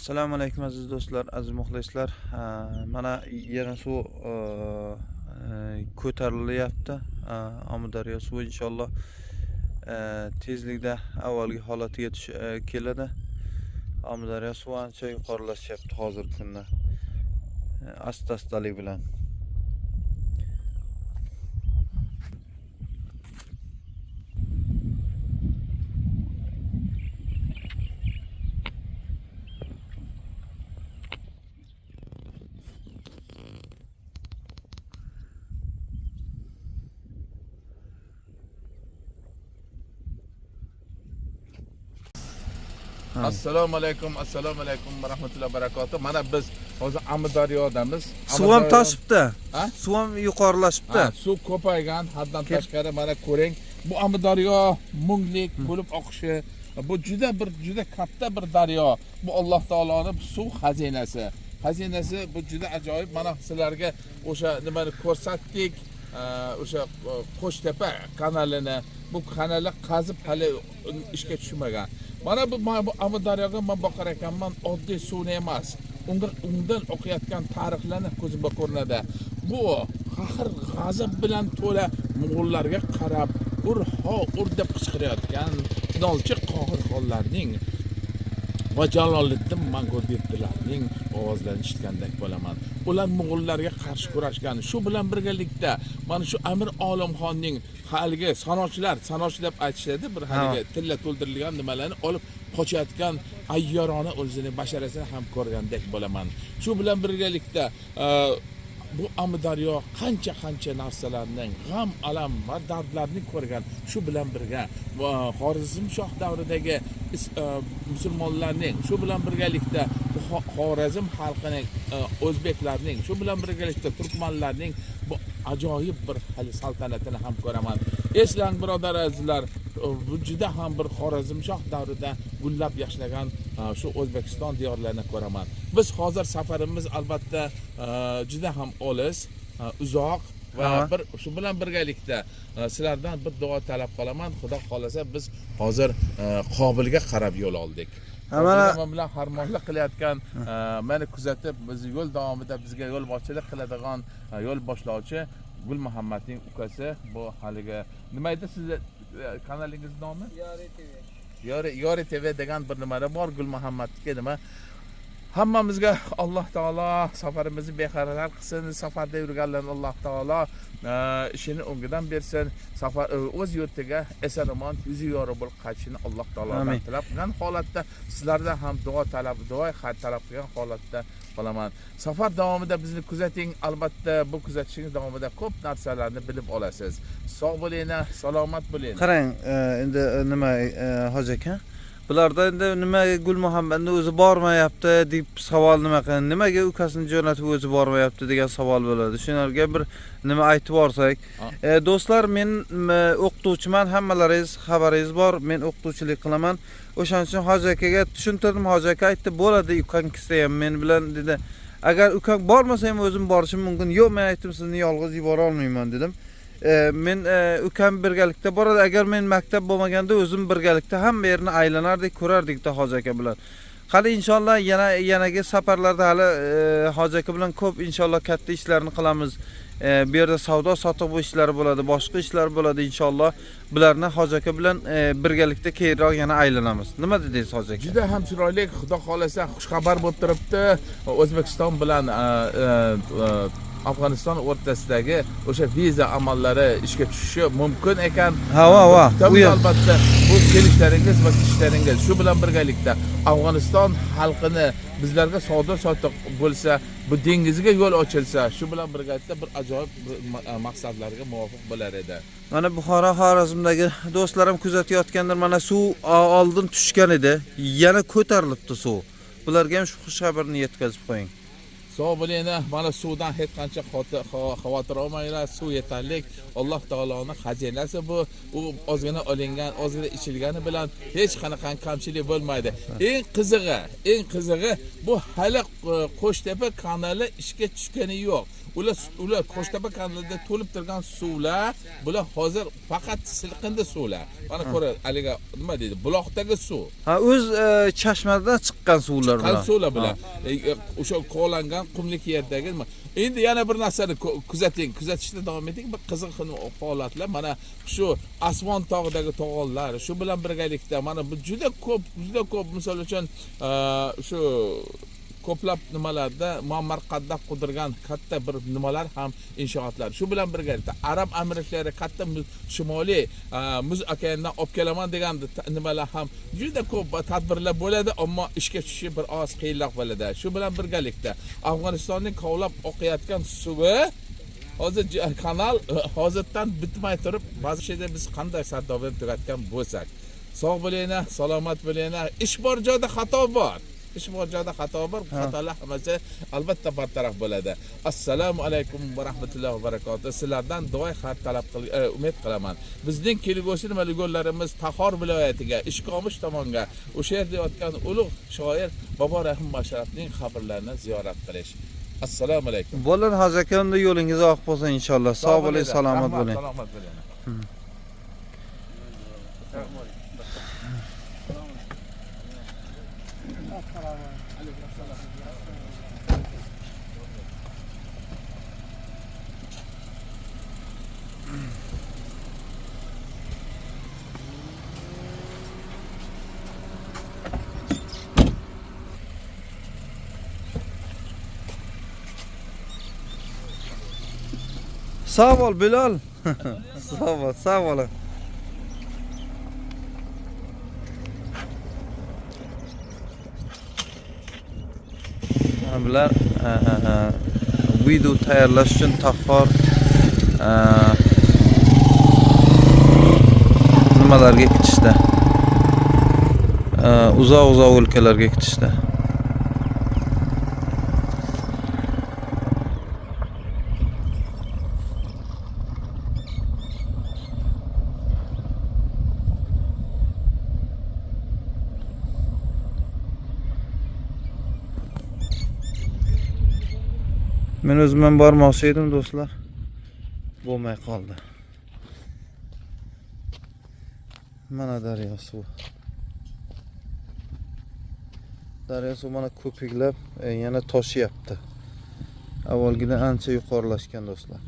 Assalomu alaykum aziz do'stlar, aziz muxlislar. Mana yana suv ko'tarilyapti. Amudaryo suvi inshaalloh tezlikda avvalgi holatiga keladi. Amudaryo suvi ancha yuqorilashyapti hozirgi kunda. Asta-astalik bilan. Assalomu alaykum, assalomu alaykum va rahmatullohi va barakatuh. Mana biz hozir Amudaryodamiz. Suv ham toshibdi. Ha? Suv ham yuqorilashibdi. Ha, suv ko'paygan haddan tashqari. Mana ko'ring, bu Amudaryo munglik bo'lib oqishi, bu juda katta bir daryo. Bu Alloh taoloning suv xazinasi. Xazinasi bu juda ajoyib. Mana sizlarga o'sha nimani ko'rsatdik, o'sha Qo'shtepa kanalini. Bu kanali qazib hali ishga tushmagan. Mana bu Amudaryoga men boqar ekanman, oddiy suvni emas, undan oqayotgan tarixlarni ko'zimga ko'rinadi. Bu qahr g'azab bilan to'la mo'g'ullarga qarab ur ho ur deb qichqirayotgan Nolchi Qohirxonlarning va Jaloliddin Manguberdilarning ovozlarini eshitgandek bo'laman. Ular mo'g'ullarga qarshi kurashgan. Shu bilan birgalikda mana shu Amir Olimxonning haligi sanochlar, sanoch deb aytishadi, bir haligi tilla to'ldirilgan nimalarni olib qochayotgan ayyorona o'zini basharasini ham ko'rgandek bo'laman. Shu bilan birgalikda bu Amudaryo qancha narsalarning g'am, alam va dardlarni ko'rgan. Shu bilan birga Xorazm shoh davridagi musulmonlarning, shu bilan birgalikda Xorazm xalqining, o'zbeklarning, shu bilan birgalikda turkmanlarning bu ajoyib bir hali saltanatini ham ko'raman. Eslang birodar azizlar, bu juda ham bir Xorazm shoh davrida gullab yashnagan shu O'zbekiston diyorlarini ko'raman. Biz hozir safarimiz albatta juda ham olis, uzoq va bir shu bilan birgalikda sizlardan bir duo talab qilaman. Xudo xolasa biz hozir Qobilga qarab yo'l oldik. Mana bilan harmonlik qilayotgan, meni kuzatib, bizni yo'l davomida bizga yo'lboshchilik qiladigan yo'l boshlovchi Gul Muhammadning ukasi, bu haligi nima edi sizni kanalingiz nomi? Yori TV. Yori TV degan bir nimada bor Gul Muhammadniki nima. Hammamizga Alloh taolo safarimizni bexatar qilsin, safarda yurganlarni Alloh taolo ishini o'ngidan bersin, safar o'z yurtiga eson omon yuzi yorug' bo'lib qaytishini Alloh taolodan tilab qilgan holatda sizlardan ham duo talab qilgan holatda qolaman. Safar davomida bizni kuzating, albatta bu kuzatishingiz davomida ko'p narsalarni bilib olasiz. Sog' bo'linglar, salomat bo'linglar. Qarang, endi nima hoji aka, bularda endi nima Gul Muhammadni o'zi bormayapti deb savol nima qilgan, nimaga ukasini jo'natib o'zi bormayapti degan savol bo'ladi. Shularga bir nima aytib borsak, do'stlar, men o'qituvchiman, hammalaringiz xabaringiz bor, men o'qituvchilik qilaman. O'shaning uchun hoji akaga tushuntirdim, hoji aka aytdi, bo'ladi ukang kelsa ham men bilan dedi. Agar ukang bormasa ham o'zim borishim mumkin. Yo'q, men aytdim, sizni yolg'iz yubora olmayman dedim. Men ukam birgalikda boradi. Agar men maktab bo'lmaganda o'zim birgalikda hamma yerni aylanardik, ko'rardik-da hoji aka bilan. Hali inshaalloh yanagi safarlarda hali hoji aka bilan ko'p inshaalloh katta ishlarni qilamiz. Bu yerda savdo sotiq bu ishlari bo'ladi, boshqa ishlar bo'ladi inshaalloh. Bularni hoji aka bilan birgalikda keyinroq yana aylanamiz. Nima dedingiz hoji aka? Juda ham chiroyli, Xudo xolasa xushxabar bo'lib turibdi. O'zbekiston bilan Afg'oniston o'rtasidagi o'sha viza amallari ishga tushishi mumkin ekan. Ha, va. Albatta bu kelishlaringiz va ketishlaringiz, shu bilan birgalikda Afg'oniston xalqini bizlarga savdo sotiq bo'lsa, bu dengizga yo'l ochilsa, shu bilan birgalikda bir ajoyib maqsadlarga muvofiq bo'lar edi. Mana Buxoro, Xorazmdagi do'stlarim kuzatayotgandir. Mana suv oldin tushgan edi, yana ko'tarilibdi suv. Bularga ham shu xush xabarni yetkazib qo'ying. Sog' bo'linglar. Mana suvdan hech qancha xavotir olmanglar. Suv yetarli. Alloh taoloning xazinasi bu. U ozgina olingan, ozgina ichilgani bilan hech qanaqa kamchilik bo'lmaydi. Eng qizig'i bu hali Qo'shtepa kanali ishga tushgani yo'q. Ular Qo'shtepa kanalida to'lib turgan suvlar, bular hozir faqat silqindi suvlar. Mana ko'ra, haligi nima deydi, buloqdagi suv. Ha, o'z chashmadan chiqqan suvlar Chiqqan bular. Suvlar bular. O'sha kovlangan qumlik yerdagi nima. Endi yana bir narsani kuzating, kuzatishda davom eting. Bir qiziq holatlar mana shu Asvon tog'idagi tog'onlar, shu bilan birgalikda mana bu juda ko'p, juda ko'p misol uchun shu ko'plab nimalarda Muammar Qaddaf qurdirgan katta bir nimalar ham inshootlar. Shu bilan birgalikda Arab Amirliklari katta shimoliy muz okeanidan olib kelaman degan nimalar ham juda ko'p tadbirlar bo'ladi, ammo ishga tushishi bir oz qiyinroq bo'ladi. Shu bilan birgalikda Afg'onistonning kovlab oqayotgan suvi hozir kanal hozirdan bitmay turib, ba'zi yerda biz qanday sardobani tugatgan bo'lsak. Sog' bo'linglar, salomat bo'linglar. Ish bor joyda xato bor. Ish bor joyda xato bor, xatolar hammasi albatta bartaraf bo'ladi. Assalomu alaykum va rahmatullohi va barakatuh. Sizlardan duo xayr talab umid qilaman. Bizning kelgusi yo'llarimiz Taxor viloyatiga, Ishkomish tomonga, o'sha yerda yotgan ulug' shoir Bobo Rahim Masharafning qabrlarini ziyorat qilish. Assalomu alaykum. Bo'ladi hoji aka, unda yo'lingiz oq bo'lsin inshaalloh. Sog' bo'ling, salomat bo'ling. Salomat bo'ling. Sog' bo'l Bilol. Sog' bo'l, sog' bo'ling. Mana bular video tayyorlash uchun Taxor nimalarga ketishdi. Uzoq-uzoq o'lkalarga ketishdi. Men o'zim ham bormoqchi edim do'stlar. Bo'lmay qoldi. Mana daryo suvi. Daryo suvi mana ko'piklab yana toshyapti. Avvalgidan ancha yuqorilashgan do'stlar.